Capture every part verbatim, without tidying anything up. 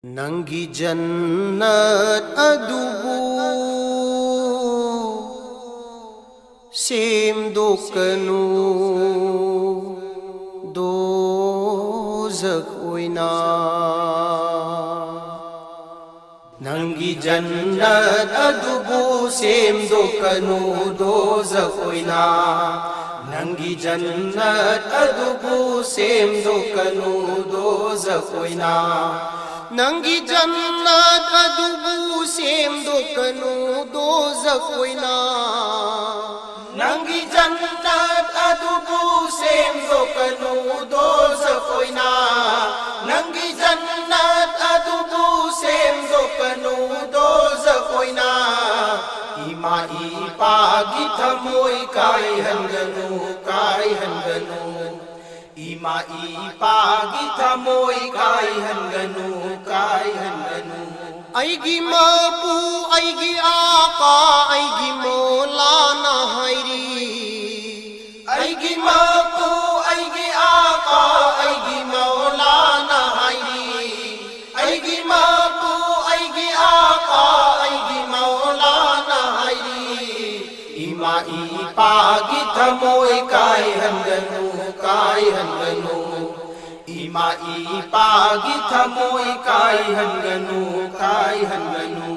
ꯅꯪꯒꯤ ꯖꯟꯅꯠ ꯑꯗꯨꯕꯨ ꯁꯦꯝꯗꯣꯛꯀꯅꯨ ꯗꯣꯖꯈ ꯑꯣꯏꯅ꯫ ꯅꯪꯒꯤ ꯖꯟꯅꯠ ꯑꯗꯨꯕꯨ ꯁꯦꯝꯗꯣꯛꯀꯅꯨ ꯗꯣꯖꯈ ꯑꯣꯏꯅ꯫ ꯅꯪꯒꯤ ꯖꯟꯅꯠ ꯑꯗꯨꯕꯨ ꯁꯦꯝꯗꯣꯛꯀꯅꯨ ꯗꯣꯖꯈ ꯑꯣꯏꯅ꯫ ꯅꯪꯒꯤ ꯖꯟꯅꯠ ꯑꯗꯨꯕꯨ ꯁꯦꯝꯗꯣꯛꯀꯅꯨ ꯗꯣꯖꯈ ꯑꯣꯏꯅ꯫ ꯅꯪꯒꯤ ꯖꯟꯅꯠ ꯑꯗꯨꯕꯨ ꯁꯦꯝꯗꯣꯛꯀꯅꯨ ꯗꯣꯖꯈ ꯑꯣꯏꯅ꯫ ꯅꯪꯒꯤ ꯖꯟꯅꯠ ꯑꯗꯨꯕꯨ ꯁꯦꯝꯗꯣꯛꯀꯅꯨ ꯗꯣꯖꯈ ꯑꯣꯏꯅ꯫ ꯏꯃꯥ ꯏꯄꯥꯒꯤ ꯊꯃꯣꯏ ꯀꯥꯏꯍꯟꯒꯅꯨ, ꯀꯥꯏꯍꯟꯒꯅꯨ꯫ ꯏꯃꯥ ꯏꯄꯥꯒꯤ ꯊꯃꯣꯏ ꯀꯥꯏꯍꯟꯒꯅꯨ, ꯀꯥꯏꯍꯟꯒꯅꯨ꯫ ꯑꯩꯒꯤ ꯃꯄꯨ, ꯑꯩꯒꯤ ꯑꯥꯀꯥ, ꯑꯩꯒꯤ ꯃꯧꯂꯥꯅ ꯍꯥꯏꯔꯤ꯫ ꯑꯩꯒꯤ ꯃꯄꯨ, ꯑꯩꯒꯤ ꯑꯥꯀꯥ, ꯑꯩꯒꯤ ꯃꯧꯂꯥꯅ ꯍꯥꯏꯔꯤ꯫ ꯑꯩꯒꯤ ꯃꯄꯨ, ꯑꯩꯒꯤ ꯑꯥꯀꯥ, ꯑꯩꯒꯤ ꯃꯧꯂꯥꯅ ꯍꯥꯏꯔꯤ꯫ ꯏꯃꯥ ꯏꯄꯥꯒꯤ ꯊꯃꯣꯏ ꯀꯥꯏꯍꯟꯒꯅꯨ, ꯀꯥꯏꯍꯟꯒꯅꯨ꯫ ꯏꯃꯥ ꯏꯄꯥꯒꯤ ꯊꯃꯣꯏ ꯀꯥꯏꯍꯟꯒꯅꯨ, ꯀꯥꯏꯍꯟꯒꯅꯨ꯫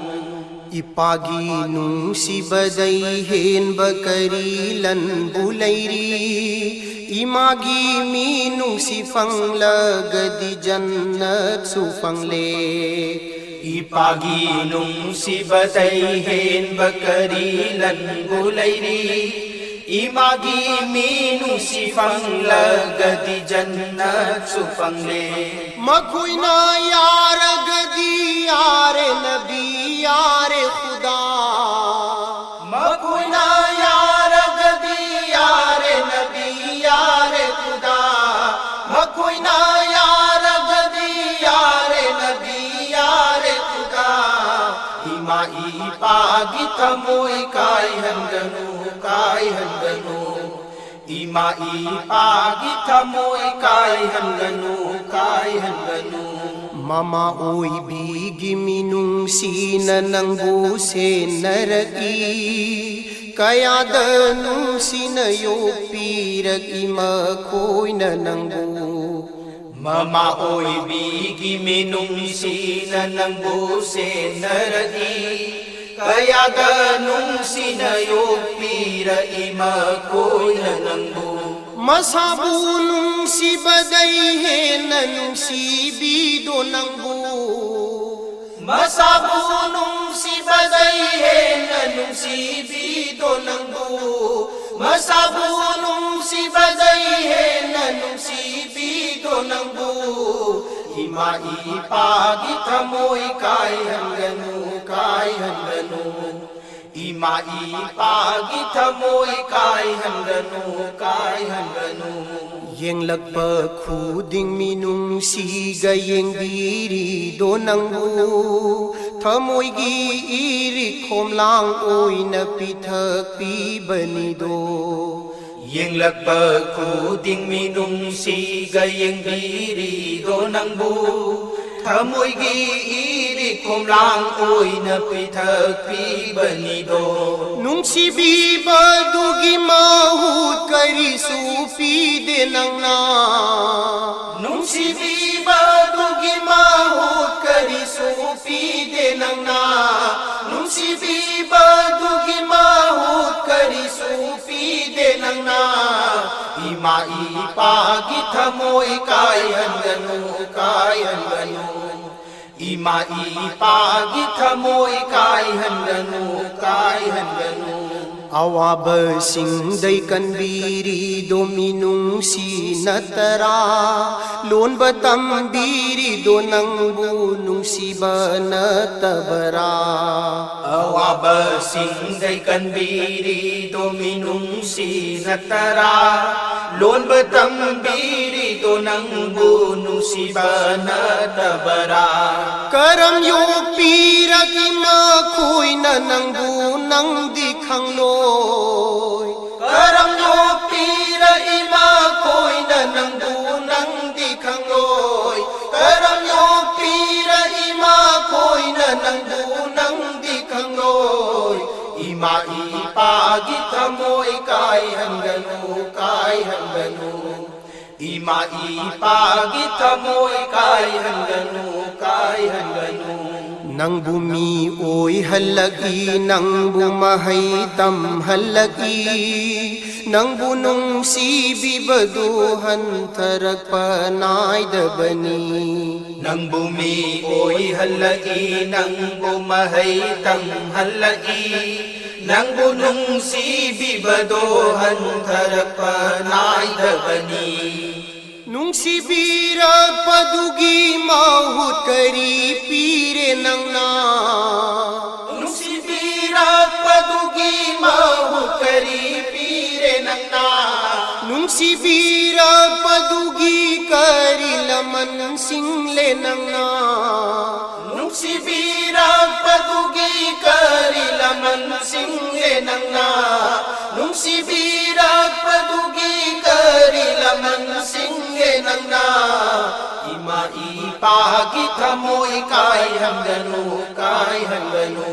ꯏꯄꯥꯒꯤ ꯅꯨꯡꯁꯤꯕꯗꯩ ꯍꯦꯟꯕ ꯀꯔꯤ ꯂꯟꯕꯨ ꯂꯩꯔꯤ? ꯏꯃꯥꯒꯤ ꯃꯤꯅꯨꯡꯁꯤ ꯐꯪꯂꯒꯗꯤ ꯖꯟꯅꯠꯁꯨ ꯐꯪꯂꯦ꯫ ꯏꯄꯥꯒꯤ ꯅꯨꯡꯁꯤꯕꯗꯩ ꯍꯦꯟꯕ ꯀꯔꯤ ꯂꯟꯕꯨ ꯂꯩꯔꯤ? ꯏꯃꯥꯒꯤ ꯃꯤꯅꯨꯡꯁꯤ ꯐꯪꯂꯒꯗꯤ ꯖꯟꯅꯠꯁꯨ ꯐꯪꯂꯦ꯫ ꯃꯈꯣꯏꯅ ꯌꯥꯔꯒꯗꯤ ꯌꯥꯔꯦ ꯅꯕꯤ, ꯌꯥꯔꯦ ꯈꯨꯗꯥ꯫ ꯃꯈꯣꯏꯅ ꯌꯥꯔꯒꯗꯤ ꯌꯥꯔꯦ ꯅꯕꯤ, ꯌꯥꯔꯦ ꯈꯨꯗꯥ꯫ ꯃꯈꯣꯏꯅ ꯌꯥꯔꯒꯗꯤ ꯌꯥꯔꯦ ꯅꯕꯤ, ꯌꯥꯔꯦ ꯈꯨꯗꯥ꯫ ꯏꯃꯥ ꯏꯄꯥꯒꯤ ꯊꯃꯣꯏ ꯀꯥꯏꯍꯟꯒꯅꯨ, ꯀꯥꯏꯍꯟꯒꯅꯨ꯫ ꯏꯃꯥ ꯏꯄꯥꯒꯤ ꯊꯃꯣꯏ ꯀꯥꯏꯍꯟꯒꯅꯨ, ꯀꯥꯏꯍꯟꯒꯅꯨ꯫ ꯃꯃꯥ ꯑꯣꯏꯕꯤꯒꯤ ꯃꯤꯅꯨꯡꯁꯤꯅ ꯅꯪꯕꯨ ꯁꯦꯟꯅꯔꯛꯏ꯫ ꯀꯌꯥꯗ ꯅꯨꯡꯁꯤꯅ ꯌꯣꯛꯄꯤꯔꯛꯏ ꯃꯈꯣꯏꯅ ꯅꯪꯕꯨ꯫ ꯃꯃꯥ ꯑꯣꯏꯕꯤꯒꯤ ꯃꯤꯅꯨꯡꯁꯤꯅ ꯅꯪꯕꯨ ꯁꯦꯟꯅꯔꯛꯏ꯫ ꯀꯌꯥꯗ ꯅꯨꯡꯁꯤꯅ ꯌꯣꯛꯄꯤꯔꯛꯏ ꯃꯈꯣꯏꯅ ꯅꯪꯕꯨ꯫ ꯃꯁꯥꯕꯨ ꯅꯨꯡꯁꯤꯕꯗꯩ ꯍꯦꯟꯅ ꯅꯨꯡꯁꯤꯕꯤꯗꯣ ꯅꯪꯕꯨ꯫ ꯃꯁꯥꯕꯨ ꯅꯨꯡꯁꯤꯕꯗꯩ ꯍꯦꯟꯅ ꯅꯨꯡꯁꯤꯕꯤꯗꯣ ꯅꯪꯕꯨ꯫ ꯃꯁꯥꯕꯨ ꯅꯨꯡꯁꯤꯕꯗꯩ ꯍꯦꯟꯅ ꯅꯨꯡꯁꯤꯕꯤꯗꯣ ꯅꯪꯕꯨ꯫ ꯏꯃꯥ ꯏꯄꯥꯒꯤ ꯊꯃꯣꯏ ꯀꯥꯏꯍꯟꯒꯅꯨ, ꯀꯥꯏꯍꯟꯒꯅꯨ꯫ ꯏꯃꯥ ꯏꯄꯥꯒꯤ ꯊꯃꯣꯏ ꯀꯥꯏꯍꯟꯒꯅꯨ, ꯀꯥꯏꯍꯟꯒꯅꯨ꯫ ꯌꯦꯡꯂꯛꯄ ꯈꯨꯗꯤꯡ ꯃꯤꯅꯨꯡꯁꯤꯒ ꯌꯦꯡꯕꯤꯔꯤꯗꯣ ꯅꯪꯕꯨ꯫ ꯊꯃꯣꯏꯒꯤ ꯏꯔꯤꯛ ꯈꯣꯝꯂꯥꯡ ꯑꯣꯏꯅ ꯄꯤꯊꯛꯄꯤꯕꯅꯤꯗꯣ꯫ ꯌꯦꯡꯂꯛꯄ ꯈꯨꯗꯤꯡ ꯃꯤꯅꯨꯡꯁꯤꯒ ꯌꯦꯡꯕꯤꯔꯤꯗꯣ ꯅꯪꯕꯨ꯫ ꯊꯃꯣꯏꯒꯤ ꯏꯔꯤꯛ ꯈꯣꯝꯂꯥꯡ ꯑꯣꯏꯅ ꯄꯤꯊꯛꯄꯤꯕꯅꯤꯗꯣ꯫ ꯅꯨꯡꯁꯤꯕꯤꯕꯗꯨꯒꯤ ꯃꯍꯨꯠ ꯀꯔꯤꯁꯨ ꯄꯤꯗꯦ ꯅꯪꯅ꯫ ꯅꯨꯡꯁꯤꯕꯤꯕꯗꯨꯒꯤ ꯃꯍꯨꯠ ꯀꯔꯤꯁꯨ ꯄꯤꯗꯦ ꯅꯪꯅ꯫ ꯅꯨꯡꯁꯤꯕꯤꯕꯗꯨꯒꯤ ꯃꯍꯨꯠ ꯀꯔꯤꯁꯨ ꯄꯤꯗꯦ ꯅꯪꯅ꯫ ꯏꯃꯥ ꯏꯄꯥꯒꯤ ꯊꯃꯣꯏ ꯀꯥꯏꯍꯟꯒꯅꯨ, ꯀꯥꯏꯍꯟꯒꯅꯨ꯫ ꯏꯃꯥ ꯏꯄꯥꯒꯤ ꯊꯃꯣꯏ ꯀꯥꯏꯍꯟꯒꯅꯨ, ꯀꯥꯏꯍꯟꯒꯅꯨ꯫ ꯑꯋꯥꯕꯁꯤꯡꯗꯩ ꯀꯟꯕꯤꯔꯤꯗꯣ ꯃꯤꯅꯨꯡꯁꯤꯅ ꯇꯔꯥ꯫ ꯂꯣꯟꯕ ꯇꯝꯕꯤꯔꯤꯗꯣ ꯅꯪꯕꯨ ꯅꯨꯡꯁꯤꯕ ꯅꯠꯇꯕꯔꯥ? ꯑꯋꯥꯕꯁꯤꯡꯗꯩ ꯀꯟꯕꯤꯔꯤꯗꯣ ꯃꯤꯅꯨꯡꯁꯤꯅ ꯇꯔꯥ꯫ ꯂꯣꯟꯕ ꯇꯝꯕꯤꯔꯤꯗꯣ ꯅꯪꯕꯨ ꯅꯨꯡꯁꯤꯕ ꯅꯠꯇꯕꯔꯥ? ꯀꯔꯝ ꯌꯣꯛꯄꯤꯔꯛꯏ ꯃꯈꯣꯏꯅ ꯅꯪꯕꯨ ꯅꯪꯗꯤ ꯈꯪꯂꯣꯏ꯫ ꯀꯔꯝ ꯌꯣꯛꯄꯤꯔꯛꯏ ꯃꯈꯣꯏꯅ ꯅꯪꯕꯨ ꯅꯪꯗꯤ ꯈꯪꯂꯣꯏ꯫ ꯀꯔꯝ ꯌꯣꯛ ꯏꯄꯥ ꯏꯄꯥꯒꯤ ꯊꯃꯣꯏ ꯀꯥꯏꯍꯟꯒꯅꯨ, ꯀꯥꯏꯍꯟꯒꯅꯨ꯫ ꯏꯃꯥ ꯏꯄꯥꯒꯤ ꯊꯃꯣꯏ ꯀꯥꯏꯍꯟꯒꯅꯨ, ꯀꯥꯏꯍꯟꯒꯅꯨ꯫ ꯅꯪꯕꯨ ꯃꯤ ꯑꯣꯏꯍꯜꯂꯛꯏ, ꯅꯪꯕꯨ ꯃꯍꯩ ꯇꯝꯍꯜꯂꯛꯏ, ꯅꯪꯕꯨ ꯅꯨꯡꯁꯤꯕꯤꯕꯗꯨ ꯍꯟꯊꯔꯛꯄ ꯅꯥꯏꯗꯕꯅꯤ꯫ ꯅꯪꯕꯨ ꯃꯤ ꯑꯣꯏꯍꯜꯂꯛꯏ, ꯅꯪꯕꯨ ꯃꯍꯩ ꯇꯝꯍꯜꯂꯛꯏ, ꯅꯪꯕꯨ ꯅꯨꯡꯁꯤꯕꯤꯕꯗꯣ ꯍꯟꯊꯔꯛꯄ ꯅꯥꯏꯗꯕꯅꯤ꯫ ꯅꯨꯡꯁꯤꯕꯤꯔꯛꯄꯗꯨꯒꯤ ꯃꯍꯨꯠ ꯀꯔꯤ ꯄꯤꯔꯦ ꯅꯪꯅ? ꯅꯨꯡꯁꯤꯕꯤꯔꯛꯄꯗꯨꯒꯤ ꯃꯍꯨꯠ ꯀꯔꯤ ꯄꯤꯔꯦ ꯅꯪꯅ? ꯅꯨꯡꯁꯤꯕꯤꯔꯛꯄꯗꯨꯒꯤ ꯀꯔꯤ ꯂꯃꯟ ꯁꯤꯡꯂꯦ ꯅꯪꯅ? ꯅꯨꯡꯁꯤꯕꯤꯔꯛꯄꯗꯨꯒꯤ ꯀꯔꯤ ꯂꯃꯟ ꯁꯤꯡꯂꯦ ꯅꯪꯅ? ꯅꯨꯡꯁꯤꯕꯤꯔꯛꯄꯗꯨꯒꯤ ꯀꯔꯤ ꯂꯃꯟ ꯁꯤꯡꯂꯦ ꯅꯪꯅ? ꯏꯃꯥ ꯏꯄꯥꯒꯤ ꯊꯃꯣꯏ ꯀꯥꯏꯍꯟꯒꯅꯨ, ꯀꯥꯏꯍꯟꯒꯅꯨ꯫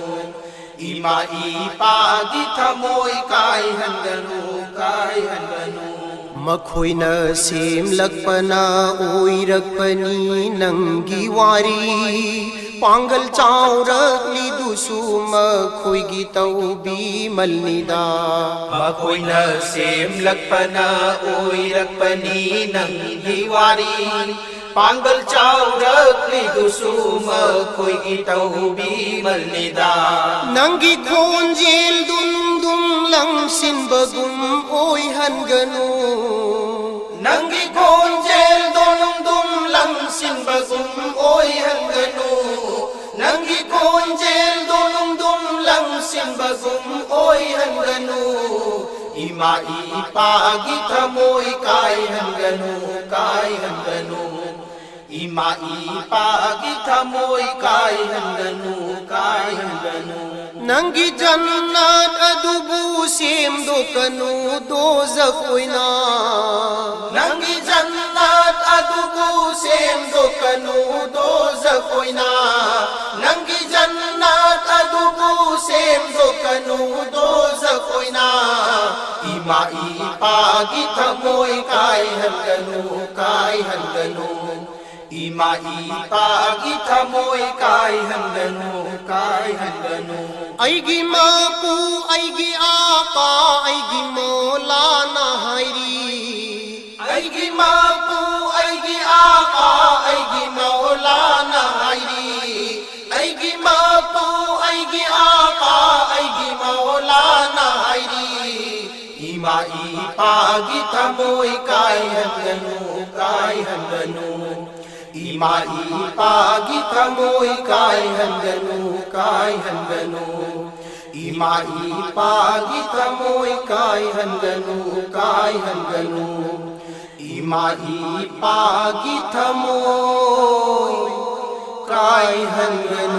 ꯏꯃꯥ ꯏꯄꯥꯒꯤ ꯊꯃꯣꯏ ꯀꯥꯏꯍꯟꯒꯅꯨ, ꯀꯥꯏꯍꯟꯒꯅꯨ꯫ ꯃꯈꯣꯏꯅ ꯁꯦꯝꯂꯛꯄꯅ ꯑꯣꯏꯔꯛꯄꯅꯤ ꯅꯪꯒꯤ ꯋꯥꯔꯤ꯫ ꯄꯥꯡꯒꯜ ꯆꯥꯎꯔꯛꯂꯤꯗꯨꯁꯨ ꯃꯈꯣꯏꯒꯤ ꯇꯧꯕꯤꯃꯜꯅꯤꯗ꯫ ꯃꯈꯣꯏꯅ ꯁꯦꯝꯂꯛꯄꯅ ꯑꯣꯏꯔꯛꯄꯅꯤ ꯅꯪꯒꯤ ꯋꯥꯔꯤ꯫ ꯄꯥꯡꯒꯜ ꯆꯥꯎꯔꯛꯂꯤꯗꯨꯁꯨ ꯃꯈꯣꯏꯒꯤ ꯇꯧꯕꯤꯃꯜꯅꯤꯗ꯫ ꯅꯪꯒꯤ ꯈꯣꯟꯖꯦꯜꯗꯨ ꯅꯨꯡꯗꯨꯝ ꯂꯪꯁꯤꯟꯕꯒꯨꯝ ꯑꯣꯏꯍꯟꯒꯅꯨ꯫ ꯅꯪꯒꯤ ꯈꯣꯟꯖꯦꯜꯗꯣ ꯅꯨꯡꯗꯨꯝ ꯂꯪꯁꯤꯟꯕꯒꯨꯝ ꯑꯣꯏꯍꯟꯒꯅꯨ꯫ ꯅꯪꯒꯤ ꯈꯣꯟꯖꯦꯜꯗꯣ ꯅꯨꯡꯗꯨꯝ ꯂꯪꯁꯤꯟꯕꯒꯨꯝ ꯑꯣꯏꯍꯟꯒꯅꯨ꯫ ꯏꯃꯥ ꯏꯄꯥꯒꯤ ꯊꯃꯣꯏ ꯀꯥꯏꯍꯟꯒꯅꯨ, ꯀꯥꯏꯍꯟꯒꯅꯨ꯫ ꯏꯃꯥ ꯏꯄꯥꯒꯤ ꯊꯃꯣꯏ ꯀꯥꯏꯍꯟꯒꯅꯨ, ꯀꯥꯏꯍꯟꯒꯅꯨ꯫ ꯅꯪꯒꯤ ꯖꯟꯅꯠ ꯑꯗꯨꯕꯨ ꯁꯦꯝꯗꯣꯛꯀꯅꯨ ꯗꯣꯖꯈ ꯑꯣꯏꯅ꯫ ꯅꯪꯒꯤ ꯖꯟꯅꯠ ꯑꯗꯨꯕꯨ ꯁꯦꯝꯗꯣꯛꯀꯅꯨ ꯗꯣꯖꯈ ꯑꯣꯏꯅ꯫ ꯅꯪꯒꯤ ꯖꯟꯅꯠ ꯑꯗꯨꯕꯨ ꯁꯦꯝꯗꯣꯛꯀꯅꯨ ꯀꯥꯏꯍꯟꯒꯅꯨ, ꯗꯣꯖꯈ ꯑꯣꯏꯅ ꯏꯃꯥ ꯏꯄꯥꯒꯤ ꯊꯃꯣꯏ ꯀꯥꯏꯍꯟꯒꯅꯨ, ꯀꯥꯏꯍꯟꯒꯅꯨ꯫ ꯏꯃꯥ ꯏꯄꯥꯒꯤ ꯊꯃꯣꯏ ꯀꯥꯏꯍꯟꯒꯅꯨ, ꯀꯥꯏꯍꯟꯒꯅꯨ꯫ ꯑꯩꯒꯤ ꯃꯄꯨ, ꯑꯩꯒꯤ ꯑꯥꯄꯥ, ꯑꯩꯒꯤ ꯃꯧꯂꯥꯅ ꯍꯥꯏꯔꯤ꯫ ꯑꯩꯒꯤ ꯃꯄꯨ, ꯑꯩꯒꯤ ꯑꯥꯄꯥ, ꯑꯩꯒꯤ ꯃꯧꯂꯥꯅ ꯍꯥꯏꯔꯤ꯫ ꯑꯩꯒꯤ ꯃꯄꯨ, ꯑꯩꯒꯤ ꯑꯥꯄꯥ, ꯑꯩꯒꯤ ꯃꯧꯂꯥꯅ ꯍꯥꯏꯔꯤ꯫ ꯏꯃꯥ ꯏꯄꯥꯒꯤ ꯊꯃꯣꯏ ꯀꯥꯏꯍꯟꯒꯅꯨ, ꯀꯥꯏꯍꯟꯒꯅꯨ꯫ ꯏꯃꯥ ꯏꯄꯥꯒꯤ ꯊꯃꯣꯏ ꯀꯥꯏꯍꯟꯒꯅꯨ, ꯀꯥꯏꯍꯟꯒꯅꯨ꯫ ꯏꯃꯥ ꯏꯄꯥꯒꯤ ꯊꯃꯣꯏ ꯀꯥꯏꯍꯟꯒꯅꯨ, ꯀꯥꯏꯍꯟꯒꯅꯨ꯫ ꯏꯃꯥ ꯏꯄꯥꯒꯤ ꯊꯃꯣꯏ ꯀꯥꯏꯍꯟꯒꯅꯨ꯫